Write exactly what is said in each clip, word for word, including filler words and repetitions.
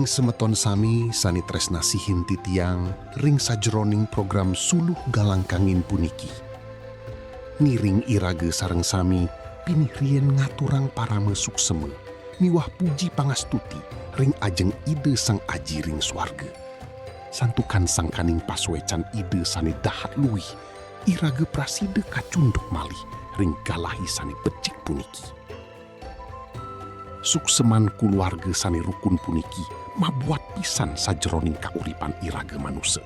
Semeton sami sane tresnasihin titiang ring sajeroning program Suluh Galang Kangin puniki. Ngiring iraga sareng sami pinih riin ngaturang parama suksema miwah puji pangastuti ring ajeng Ida Sang Aji ring swarga. Santukan sangkaning pasuecan Ida sane dahat luih, iraga prasida kacunduk malih ring galahe sane becik puniki. Sukseman kuluarga sane rukun puniki mabuat pisan sajeroning kauripan iraga manusa.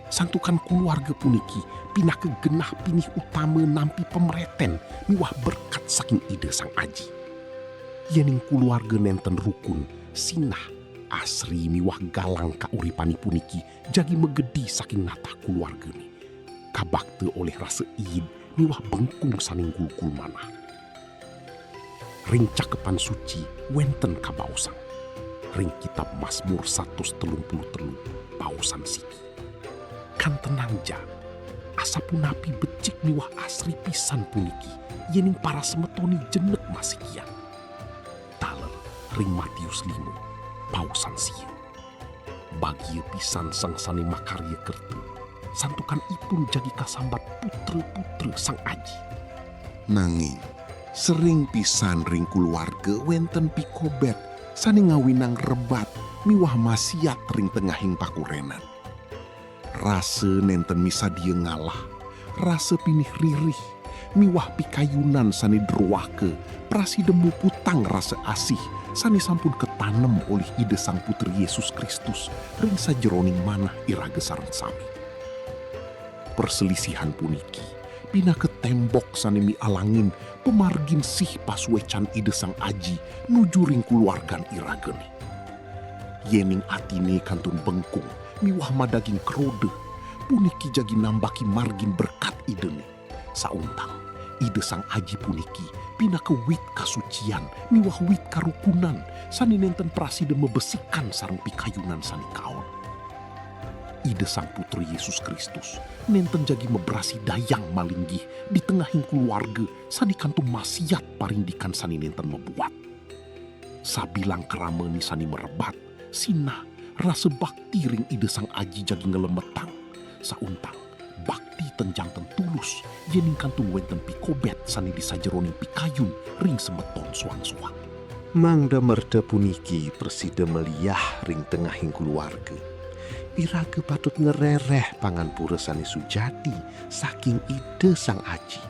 Santukan kuluarga puniki pinaka genah pinih utama nampi pamreten miwah berkat saking Ida Sang Aji. Yening kuluarga nenten rukun, sinah, asri miwah galang kauripane puniki jagi magedi saking natah kuluargane. Kabakta olih rasa iid miwah bengkung sane nggulgul manah. Ring Cakepan Suci wenten kabaosang. Ring Kitab Masmur satus telung puluh telu, baosan siki. Kantenang ja, asapunapi becik miwah asri pisan puniki, yening parasemetone jenek masikian. Taler ring Matius lima, baosan sia. Bagia pisan sang sane makarya kerta, santukan ipun jagi kasambat putra-putra Sang Aji. Nanging, sering pisan ring kuluarga wenten pikobet sane ngawinang rebat miwah masiat ring tengahing pakurenan. Rasa nenten misadia ngalah, rasa pinih ririh, miwah pikayunan sane druaka prasida muputang rasa asih sane sampun katanem olih Ida Sang Putra Yesus Kristus ring sajeroning manah iraga sareng sami. Perselisihan puniki pinaka tembok sane mialangin pamargin sih pasuecan Ida Sang Aji nuju ring kuluargan iragane. Yening atine kantun bengkung miwah madaging kroda, puniki jagi nambaki margin berkat Idane. Sauntang, Ida Sang Aji puniki pinaka wit kasucian miwah wit karukunan sane nenten prasida mabesikan sareng pikayunan sane kaon. Ida Sang Putra Yesus Kristus nenten jagi mabrasidayang malinggih di tengahing kuluarga sane kantun masiat parindikan sane nenten mabuat. Sabilang kramane sane marebat, sinah, rasa bakti ring Ida Sang Aji jagi nglemetang. Sauntang, bakti ten janten tulus, yening kantun wenten pikobet sane di sajeroning pikayun ring semeton suang-suang. Mangda merta puniki prasida maliah ring tengahing kuluarga, iraga patut ngrereh panganpura sane sujati saking Ida Sang Aji.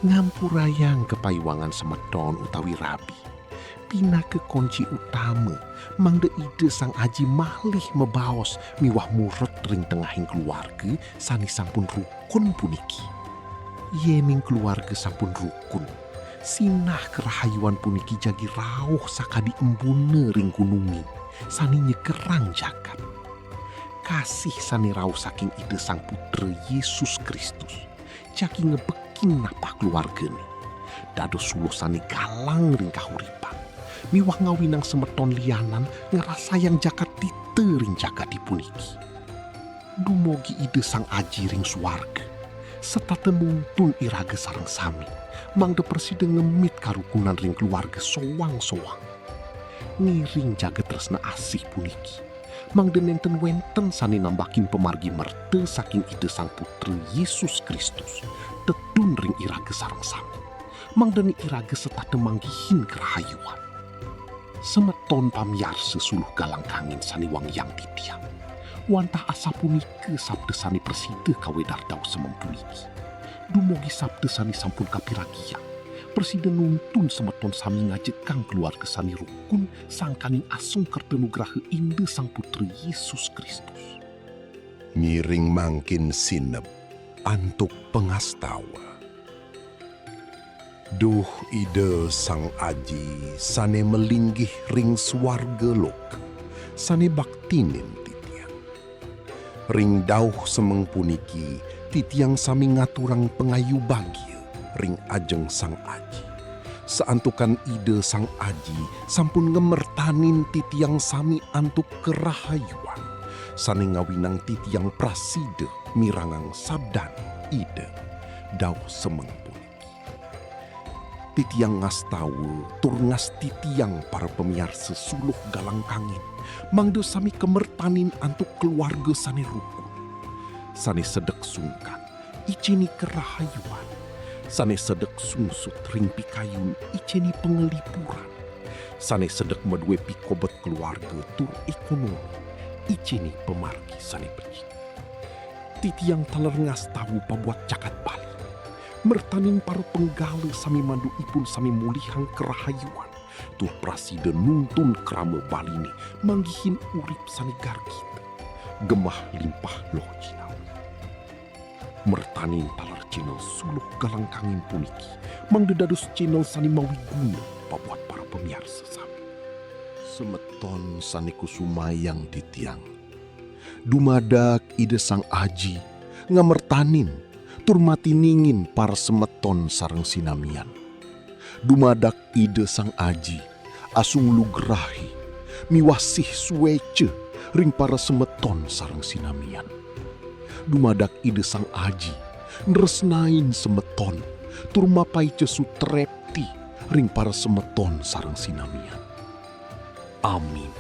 Ngampurayang kapaiwangan semeton utawi rabi pinaka konci utama mangda Ida Sang Aji malih mabaos miwah murek ring tengahing kuluarga sane sampun rukun puniki. Yening kuluarga sampun rukun, sinah karahayuan puniki jagi rauh sakadi embuna ring gununge sane nyegerang jagat. Kasih sane rauh saking Ida Sang Putra Yesus Kristus jagi ngebekin natah kuluargane. Dados suluh sane galang ring kahuripan, miwah ngawinang semeton lianan ngrasayang jagat dita ring jagate puniki. Dumugi Ida Sang Aji ring suarga, setata nuntun iraga sareng sami, mangda prasida ngemit karukunan ring kuluarga soang-soang. Ngiring jaga tresna asih puniki, mangda nenten wenten sane nambakin pamargi merta saking Ida Sang Putra Yesus Kristus, tedun ring iraga sareng sami, mangdane iraga setata manggihin karahayuan. Semeton pamiarsa Suluh Galang Kangin sane wangiang titiang. Wantah asapunika sabda sane prasida kawedar dauh semeng puniki. Dumugi sabda sane sampun kapiragiang, prasida nuntun semeton sami ngajekang kuluarga sane rukun sangkaning asung kerta nugraha Ida Sang Putra Yesus Kristus. Ngiring mangkin sineb antuk pangastawa. Duh Ida Sang Aji sane malinggih ring swarga loka, sane baktinin titiang. Ring dauh semeng puniki, titiang sami ngaturang pangayu bagia ring ajeng Sang Aji, santukan Ida Sang Aji sampun ngamertanin titiang sami antuk karahayuan, sane ngawinang titiang prasida mirengang sabdan Ida. Dauh semeng puniki. Titiang ngastawa tur ngastitiang para pamiarsa Suluh Galang Kangin, mangda sami kamertanin antuk keluarga sane rukun, sane sedek sungkan, iceni kerahayuan, sane sedek sungsut ring pikayun, iceni pangelipuran, sane sedek madue pikobet keluarga tur ekonomi, iceni pamargi sane becik. Titiang taler ngastawa pabuat jagat Bali, mertanin para penggala sami mandu ipun sami mulihang kerahayuan tur prasida nuntun krama Baline manggihin urip sane gargita, gemah limpah loh jinawi. Mertanin taler channel Suluh Galang Kangin puniki mangda dados channel sane mawiguna pabuat para pamiarsa sami. Semeton sane kusumayang titiang. Dumadak Ida Sang Aji ngamertanin tur matiningin para semeton sareng sinamian. Dumadak Ida Sang Aji asung lugrahi miwah sih sueca ring para semeton sareng sinamian. Dumadak Ida Sang Aji nresnain semeton tur mapaica sutrepti ring para semeton sareng sinamian. Amin.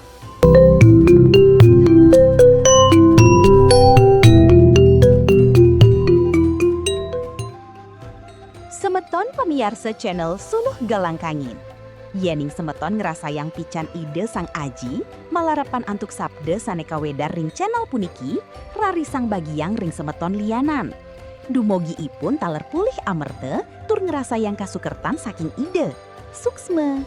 Semeton pamiarsa channel Suluh Galang Kangin. Yening semeton ngrasayang pican Ida Sang Aji, malarapan antuk sabda sane kawedar ring channel puniki, rarisang bagiang ring semeton lianan. Dumugi ipun taler pulih amerta tur ngrasayang kasukertan saking Ida. Suksma.